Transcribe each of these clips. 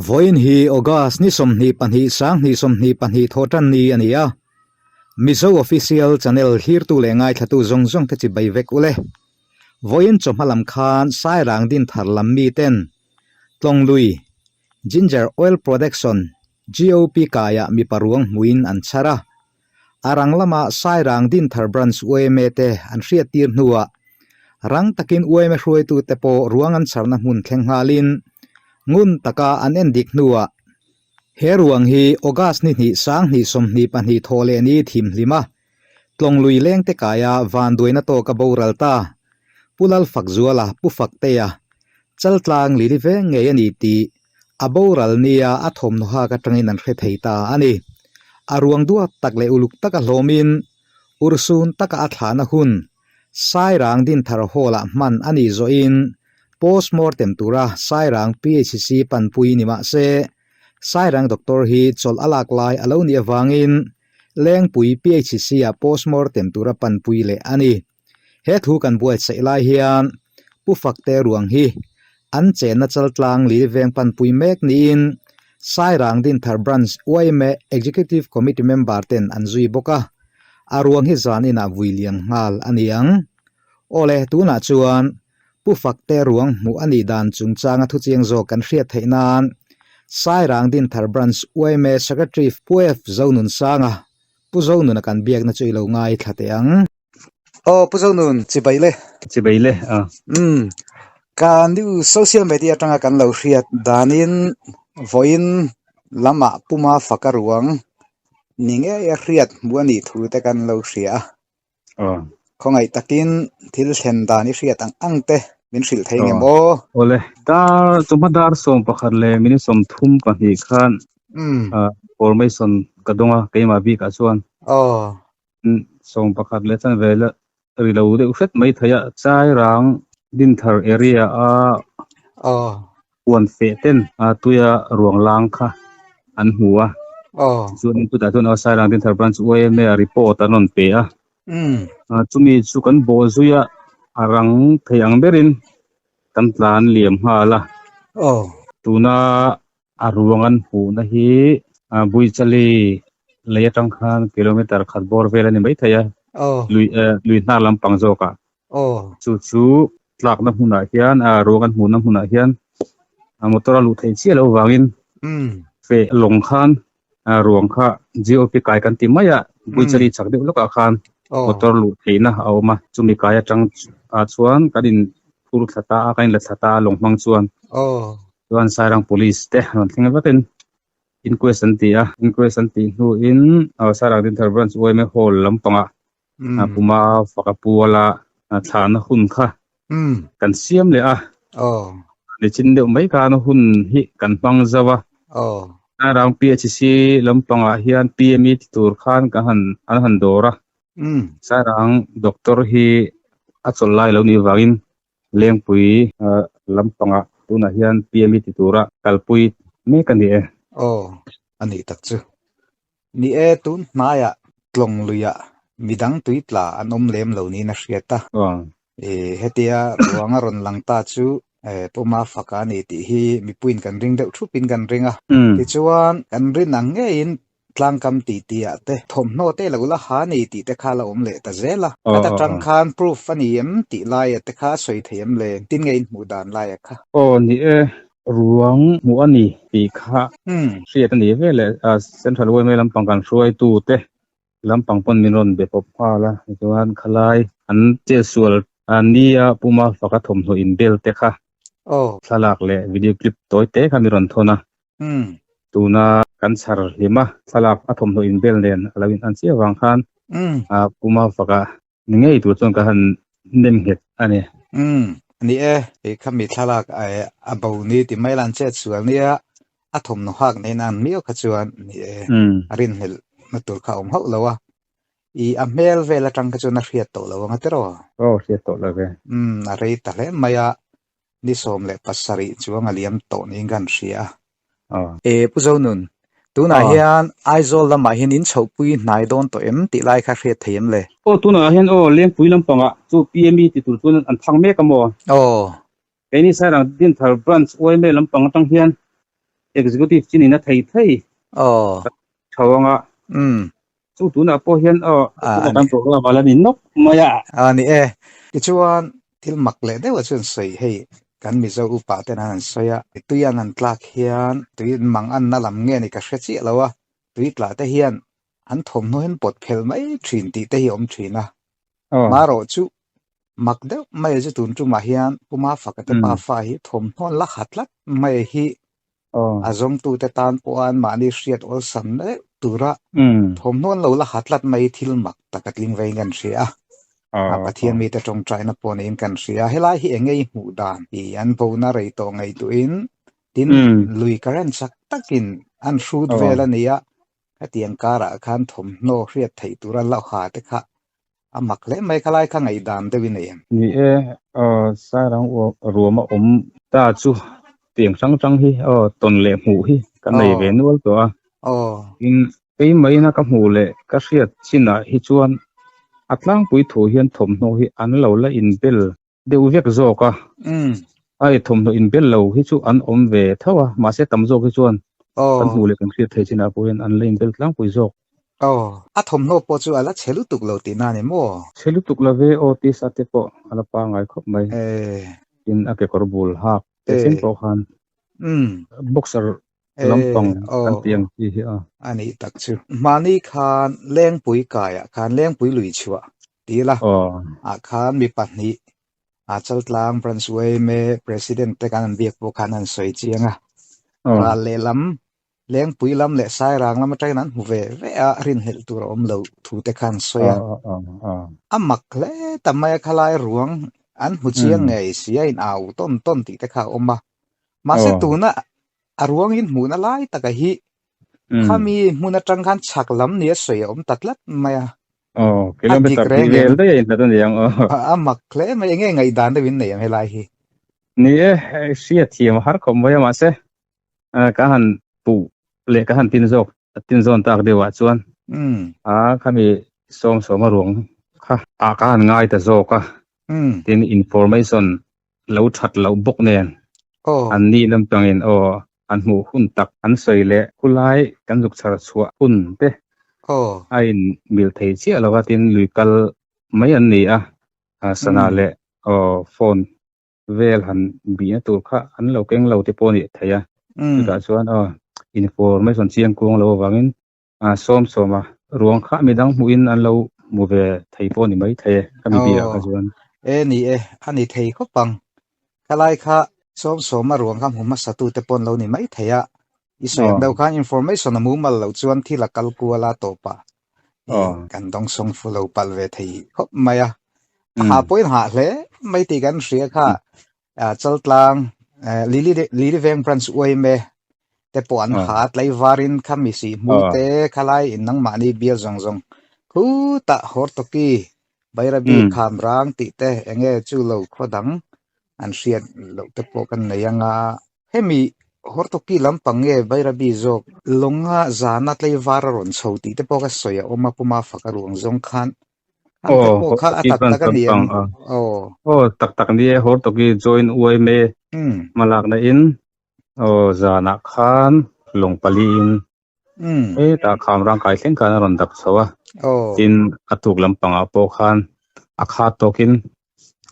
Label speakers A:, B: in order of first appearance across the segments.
A: Vawiin hi August ni 22 sang 22 thawhtan ni a ni a. Mizo Official Channel hlirtu leh ngaithlatu zawng zawng te chibai vek ule. Vawiin chawhma lam khan Sairang Dinthar lam miten Tlawnglui Ginger Oil Production GOP kaiah mipa ruang hmuin an chhar a. A rang lama Sairang Dinthar Branch yma te an hriattir hnuah rang takin yma hruaitute pawh ruang an chharna hmun thleng nghalin ngun taka an en dik hnuah he ruang hi August ni hnih 2022 thawh leh ni thimhlim a, Tlawnglui lengte kaia vanduaina tawka boral ta Pu Lalfakzuala Pu Faktea Chaltlang Lili veng ngei a ni tih a boral nia a thawmhnaw hak atangin an hre thei ta a ni. A ruang duat tak leh uluk taka hlawmin urhsun taka a thlahna hun Sairang Dinthar Hall-ah hman a nih zawhin postmortem tura Sairang PHC panpui ni mah se Sairang doctor hi chawlh a lak lai a lo nih avangin Lengpui PHC-ah postmortem tura panpui leh a ni. He thu kan buaitsaih lai hian Pu Fakte ruang hi an chenna chaltlang Lili veng panpui mek niin Sairang Dinthar Branch yma Executive Committee member ten an zui bawk a, a ruang hi zan inah vui liam nghal a ni ang. Awle, tunah chuan Pu Fakte ruang hmuh a nih dan chungchanga thuchiang zawk kan hriat theih nan Sairang Dinthar Branch yma Secretary Pu F Zonunsanga Pu Zonuna kan biakna chu i lo ngaithla teh ang. Aw Pu Zonun, chibai le.
B: Chibai le, a.
A: Umm, ka news social media atanga kan lo hriat danin vawiin lamah Puma faka ruang ni ngei a hriat hmuh a nih thu te kan lo hria a.
B: Aw.
A: Khawngaih takin thil thlen dan i hriat ang ang te min hrilh thei nge maw?
B: Awle, dar chawhma dar 11 leh minute 32 khan formation ka dawng a keimah bikah chuan.
A: Aw.
B: 11 leh chan vel ri lo deuh hret mai thei a, Chairang Dinthar area a
A: Aw.
B: Huan feh ten tuia ruang lang kha an hmu a.
A: Aw.
B: Chuan chutah chuan Sairang Dinthar Branch yma a report an rawn pe a. Chumi chu kan bawh zui a, a rang thei ang berin kan tlan liam nghal a.
A: Aw.
B: Tuna a ruang an hmuhna hi Buichali lei atang khan kilometer khat bawr vel a ni maithei a.
A: Aw.
B: Lui lui hnar lampang zawkah.
A: Aw.
B: Chu chu tlakna hmunah hian a ruang an hmuhna hmunah hian a motor a luh theih chiah loh avangin feh lawng khan a ruang kha GOP kai kan ti mai a Buichali chak deuh lawkah khan motor luh theihna a awm a chumi kai atang ah chuan kan in phur thla ta a kan in la thla ta a lawng hmang chuan chuan Sairang Police te rawn thleng vatin inquest an ti a inquest an tih hnuin Sairang Dinthar Branch yma Hall lampangah a puma faka puala thlahna hun kha kan siam leh a nichin deuh mai khan hun hi kan hmang zo a Sairang PHC lampangah hian PME ti tur khan ka han an han dawr a Sairang doctor hi a chawlh lai lo nih vangin Lengpui lampangah tunah hian PME ti tura kalpui mek a ni e.
A: Aw a nih tak chu. Ni e, tun hnaiah tlawng luiah midang tui tla an awm lem lo niin a hriat a. Hetia ruang a rawn lang ta chu Puma faka a ni tih hi mipuiin kan ring deuh thupin kan ring a. Tichuan, kan rin ang ngeiin tlangkam titiah te thawmhnaw te lo la ha ni tih te kha la awm leh ta zel a. Khata tang khan proof a ni em tih laia te kha a sawi thei em le? Tin nge in hmuh dan laia kha?
B: Aw ni e, Ruang hmuh a ni tih kha hriat a ni ve leh Central yma lampang kan hruaitu te lampang pawn min rawn be pawp nghal a, tichuan khalai an chetsual nia puma faka thawmhnaw inbel te kha thlalak leh video clip tawi te kha min rawn thawn a, tuna kan chhar hlim a thlalak a thawmhnaw inbel nen a lo in an chiah vang khan puma faka Ni ngei tur chuan ka han nem nghet a ni.
A: Umm, ni e, hei kha mi thlalak a bo ni ti mai lan chet sual nia, a thawmhnaw hak nei nan miau kha chuan ni e, a rinhlelh na tur kha a awm hauh lo a, i a hmel vel atang kha chuan a hriat tawh lo ang a tiraw?
B: Aw, hriat tawh lo ve.
A: Umm, a rei ta hle mai a, ni 17 chuang a liam tawh niin ka han hria a. E Pu Zonun, tunah hian Aizawl lamah hian in chhohpui hnai dawn tawh em tih lai kha hriat thei em le?
B: Aw tunah hian aw Lengpui lampangah chu PME ti tur chuan an thang mek a maw?
A: Aw.
B: Keini Sairang Dinthar Branch yma lampang atang hian Executive chin in a thei thei tho ang a. Chu tunah pawh hian aw tunah kan program a la ni nawk mai a.
A: A ni e. Tichuan thil mak leh deuh a chuan sawi hei kan Mizo upa ten an han sawi a, tui an han tlak hian tui mang anna lam nge ni ka hre chiah lo a, tui tla te hian an thawmhnaw hian pawt phelh mai thin tih te hi a awm thin a. Marawh chu mak deuh mai chu tun tumah hian Puma faka te pafa hi thawmhnaw an la khat tlat mai hi a zawngtute tan pawh an mahni hriat awlsam deuh tura thawmhnaw an lo la khat tlat mai hi thil mak tak a tling veiin kan hria a. A Pathian mite tawngtaina pawh niin kan hria. Helai hi eng nge i hmuh dan tih an bona rei tawh ngaihtuahin tin lui current chak takin an hrut vel a ni a. Hetiang karah khan thawmhnaw hriat theih tura la ha te kha a mak hle mai. Khalai kha ngaihdan deuh i nei em?
B: Ni e, Sairang ruam a awm ta chu tiang hrang hrang hi aw tawn leh hmuh hi ka nei ve nual tawh a. Tin, keimaina ka hmuh leh ka hriat chinah hi chuan a tlangpui thu hian thawmhnaw hi an lo la inbel deuh vek zawk a, a i thawmhnaw inbel lo hi chu an awm ve tho a, mahse tam zawk hi chuan kan hmuh leh kan hriat theih chinah pawh hian an la inbel tlangpui zawk.
A: Aw, a thawmhnaw pawh chu a la chhe lutuk lo tihna a ni maw?
B: Chhe lutuk lo ve aw, t-shirt te pawh a la pangngai khawp mai. Tin, a kekawr bul hak te thleng pawh khan boxer lampang kan tih ang chi hi a.
A: A nih tak chu. Mahni khan Lengpui kaiah khan Lengpui lui chhuah ti ila ah khan mi pahnih a Chaltlang Branch yma President te kan an biak pawh khan an sawi chiang a. Ral lehlam Lengpui lam leh Sairang lam atangin an hmu ve ve a, rinhlelh tur a awm lo thu te khan an sawi a. A mak hle ta mai a khalai ruang an hmu chiang ngei si a in au tawn tawn tih te kha a awm a. Mahse tuna a ruangin hmuhna lai taka hi khami hmun atang khan chhak lam ni a sawi a awm ta tlat mai a. A dik reng em? A mak hle mai. Enge ngaihdan deuh in nei ang helai hi?
B: Ni e, hriat thiam a har khawp mai a mahse ka han puh leh ka han tin zawk tin zawn tak deuh ah chuan a khami sawm sawma ruang kha ah ka han ngai ta zawk a tin information lo that loh bawk nen an ni lampangin aw an hmuh hun tak an sawi leh khulai kan zuk chhar chhuah hun te a in mil thei chiah lo a tin lui kal mai an ni a sana leh aw phone vel han bihna tur kha an lo keng lo te pawh a nih thei a chutah chuan aw information chiang kuang lo avangin a sawm sawm a, ruang kha midang hmuhin an lo hmu ve thei pawh a ni mai thei e, ka mi bikah kha chuan.
A: E ni e, a ni thei khawp ang. Khalai kha sawm sawm a ruang kha hmu hmasa tu te pawh an lo ni mai thei a, i sawi ang deuh khan information a mumal loh chuan thil a kal kual a tawp a, kan dawngsawng fu lo palh ve thei khawp mai a. A hah pawhin hah hle mai tih kan hria kha, Chaltlang Lily Veng Branch uaime te pawh an ha tlaivarin kha mi sih hmui te khalai in nangmahni bial zawng zawng khutah Hortoki Bairabi Khamrang tih te enge chu lo khaw dang an hriat loh te pawh kan nei anga hemi Hortoki lampang nge Bairabi zawk lawnga zana tlaivar a rawn chho tih te pawh ka sawi a awm a Puma faka ruang zawng khan Ang te pawh kha a tak tak a ni em?
B: Aw. Aw tak tak ni e, Hortoki join uaime hmalakna in aw zanah khan lawng pali in hetah Khamrang kai thleng khan a rawn dap chho a. Tin a tuk lampangah pawh khan a khat tawkin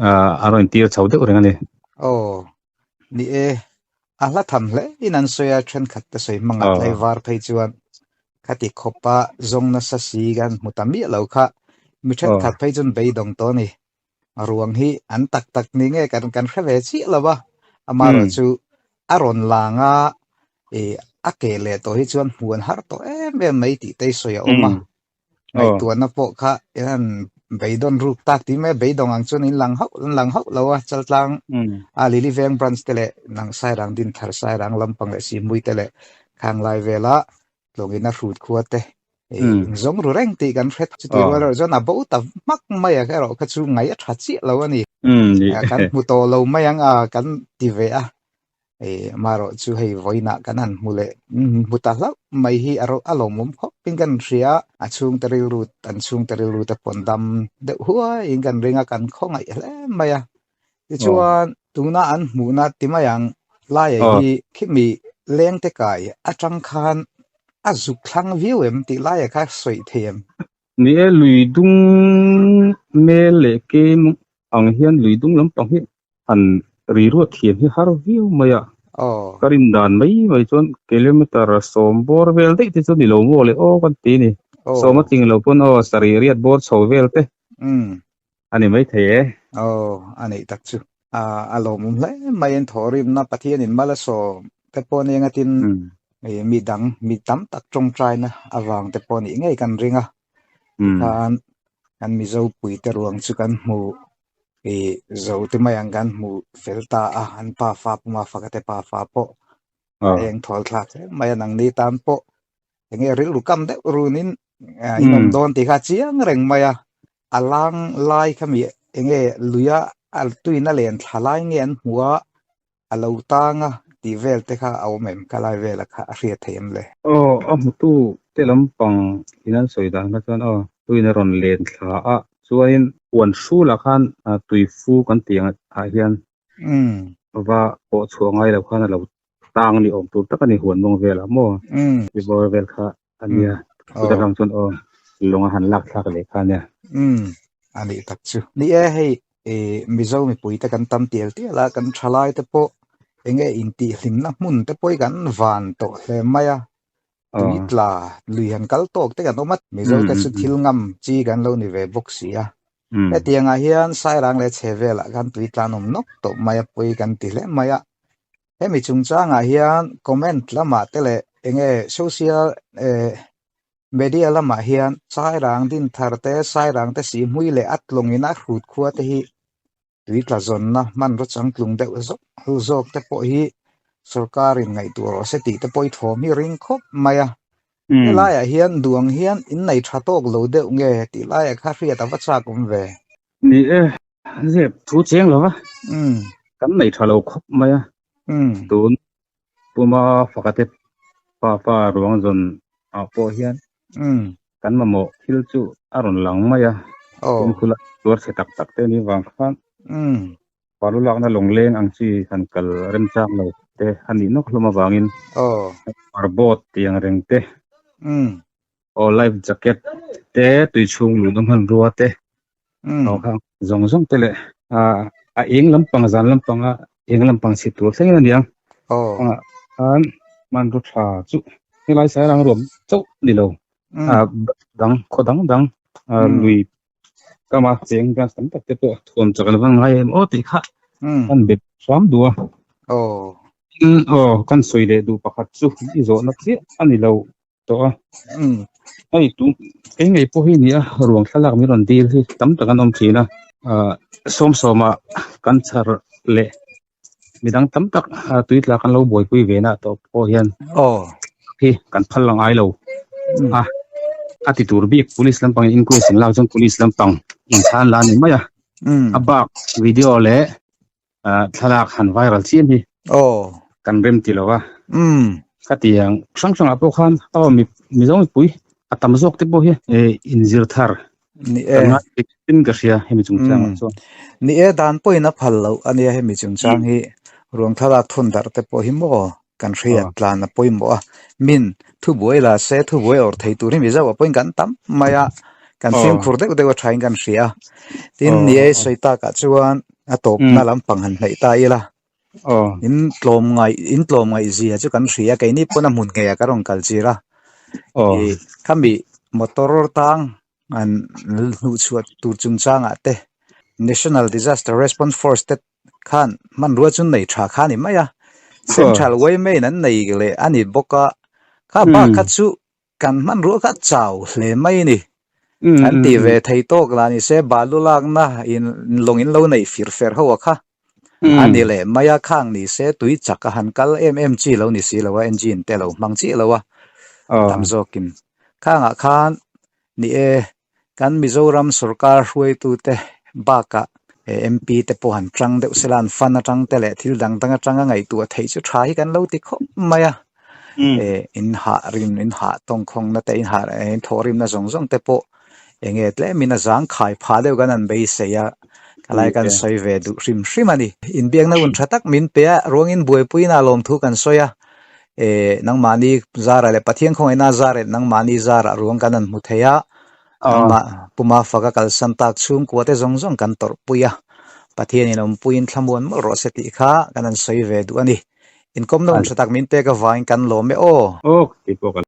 B: a rawn tir chho deuh reng a ni.
A: Aw ni e, a hla tham hle in an sawi a, thenkhat te sawi hmang a tlaivar phei chuan khati khawpa zawng nasa si kan hmu ta miah lo kha mi thenkhat phei chuan beidawng tawh a ni. Ruang hi an tak tak ni nge kan kan hre ve chiah lo a, amaherawh chu a rawn lang a, ih a ke leh tawh hi chuan hmuh an har tawh em em mai tih te hi sawi a awm a. Ngaihtuahna pawh kha hian beidawn ruk tak tih mai a, beidawng ang chuan in lang hauh an lang hauh lo a, Chaltlang a Lily Veng branch te leh nang Sairang Dinthar Sairang lampang leh Sihmui te leh Khanglai vela tlawngin a hrut khua te in zawng ru reng tih kan hre chutih rual erawh chuan a bo ta hmak mai a erawh kha chu ngaih a tha chiah lo a ni. Kan hmu tawh lo mai ang a kan ti ve a. Marawh chu hei vawiinah kan han hmu leh hmu ta hlauh mai hi a a lawmawm khawp in kan hria a chhungte rilru an chhungte rilru te pawn dam deuh huai in kan ring a kan khawngaih hle mai a tichuan tuna an hmuhna ti mai ang laiah hi khimi Lengte kai atang khan a zuk thlang viau em tih laiah kha sawi thei em?
B: Ni e, lui dung mel leh kem ang hian lui dung lampang hi han ri ruat thiam hi har viau mai a.
A: Aw.
B: Ka rin dan mai mai chuan kilometer sawm bawr vel daih te chu ni lo maw le aw kan ti a ni.
A: Aw.
B: Sawm a tling lo pawn aw sarih riat bawr chho vel te
A: Umm.
B: a ni maithei e.
A: Aw, a neih tak chu. A a lawmawm hle mai an thawhrimna Pathianin mal a sawm te pawh nia ngatin mi dang mi tam tak tawngtaina avang te pawh nih ngei kan ring a. Tikhan kan Mizo puite ruang chu kan hmu i zo te mai ang kan hmu fel ta a, an pa fa puma faka te pa fa pawh a eng thawl thlak hle mai a nangni tan pawh enge rilru kam deuh runin in awm dawn tih kha chiang reng mai a, a lang lai kha mi enge luia a tuina len thla lai nge an hmu a, a lo tang a tih vel te kha a awm em ka lai vela kha a hriat thei em le?
B: Aw, a hmutu te lampang in an sawi dan kha chuan aw tuin a rawn len thla a, chuanin huan hrulah khan tui fu kan tih ang ah hian va pawh chhuah ngai lo khan a lo tang ni awm tur tak a ni huan mawng velah maw ti bawr vel kha a nia chuta tang chuan aw lawng a han lak thlak leh kha a nia.
A: Umm a nih tak chu. Ni e hei Mizo mipui te kan tam tial tial a kan thalai te pawh enge intihhlimna hmun te pawh hi kan van tawh hle mai a tui tla lui han kal tawk te kan awm a Mizo te chu thil ngam chi kan lo ni ve bawk si a hetiang ah hian Sairang leh chhe velah khan tui tla an awm nawk tawh mai a pawi kan ti hle mai a hemi chungchangah hian comment lamah te leh enge social eh media lamah hian Sairang Dinthar te Sairang te Sihhmui leh a tlawngin a hrut khua te hi Tui tla zawnna hmanraw changtlung deuh zawk zawk te pawh hi sorkarin ngaihtuah rawh se tih te pawh i thawm hi ring khawp mai a. Helaiah hian duang hian in nei tha tawk lo deuh nge tih laiah kha hriat a va chak awm ve.
B: Ni e, zep thu cheng lo va, kan nei tha lo khawp mai a. Tun puma fakate pafa ruang zawn ah pawh hian kan mamawh thil chu a rawn lang mai a, fimkhur a tuar chhe tak tak te ni vang khan balu lakna lawngleng ang chi han kal remchang lo te a nih nawk hlawm avangin rubber boat tih ang reng te aw life jacket te tui chhung luhna hmanrua te aw khang zawng zawng te leh a eng lampang zan lampanga eng lampang chhit tur thleng a ni ang ah khan hmanraw tha chu helai sairang ruam chauh ni lo a dang khaw dang dang lui kama cheng gas tam tak te pawh thuam chak an va ngai em aw tih kha kan bet hram duh a aw kan sawi leh duh pakhat chu i zawhna chiah a ni lo tawh a. Hei tu kei ngei pawh hi nia ruang thlalak min rawn dil hi tam tak an awm thin a. Ah sawm sawma kan chhar leh midang tam tak tui tla kan lo buaipui ve na tawh pawh hian hi kan phal la ngai lo a. A ti tur bik police lampang in inquest an lak chuan police lampang in chhan la ni mai a. A bak video leh thlalak han viral chiam hi kan rem ti lo a ka ti ang hrang hrangah pawh khan aw mi mizo mipui a tam zawk te pawh hi inzir thar
A: ni e
B: tin ka hria hemi chungchang ah chuan
A: ni e dan pawhin a phal loh ania hemi chungchang hi ruang thlalak thun darh te pawh hi maw kan hriat tlan a pawimawh a min thubuai la se thubuai awrh thei tur hi mizo ah pawhin kan tam mai a kan fimkhur deuh deuh a thain kan hria tin ni e sawi takah chuan a tawpna lampang han hnaih ta ila in tlawm ngaih in tlawm ngaih zia chu kan hria keini pawn a hmun ngeiah ka rawn kal chir a ih khami motor tang an hnuhchhuah tur chungchangah te National Disaster Response Force te khan hmanrua chu nei tha kha a ni mai a Central yma in an nei leh a ni bawk a kha bak kha chu kan hmanrua kha chau hle mai a ni kan ti ve thei tawk lah ni se balu lakna in lawng in lo nei fir fer ho a kha a ni leh mai a khang ni se tui chak a han kal em em chi lo ni si lo a engine te lo hmang chiah lo a tam zawkin khangah khan ni e Kan Mizoram sorkar hruaitute bakah MP te pawh han tang deuh sela an fund atang te leh thil dang dang atanga ngaihtuah theih chu tha hi kan lo ti khawp mai a. In hah rim, in hah tawngkhawngna te, in hah in thawh rimna zawng zawng te pawh enge tlemin a zang khai phah deuh kan han beisei a, khalai kan sawi ve duh hrim hrim a ni. Inbiakna hun tha tak min pe a, ruangin buaipuina lawmthu kan sawi a. Eh, nangmahni zarah leh Pathian khawngaihna zarah leh nangmahni zarah ruang kan han hmu thei a. Nangmah Puma faka kalsan tak chhungkua te zawng zawng kan tawrhpui a. Pathianin awmpuiin thlamuan mawlh rawh se tih kha kan han sawi ve duh a ni. Inkawmna hun tha tak min pek avangin kan lawm e aw.
B: Aw, keipawh ka.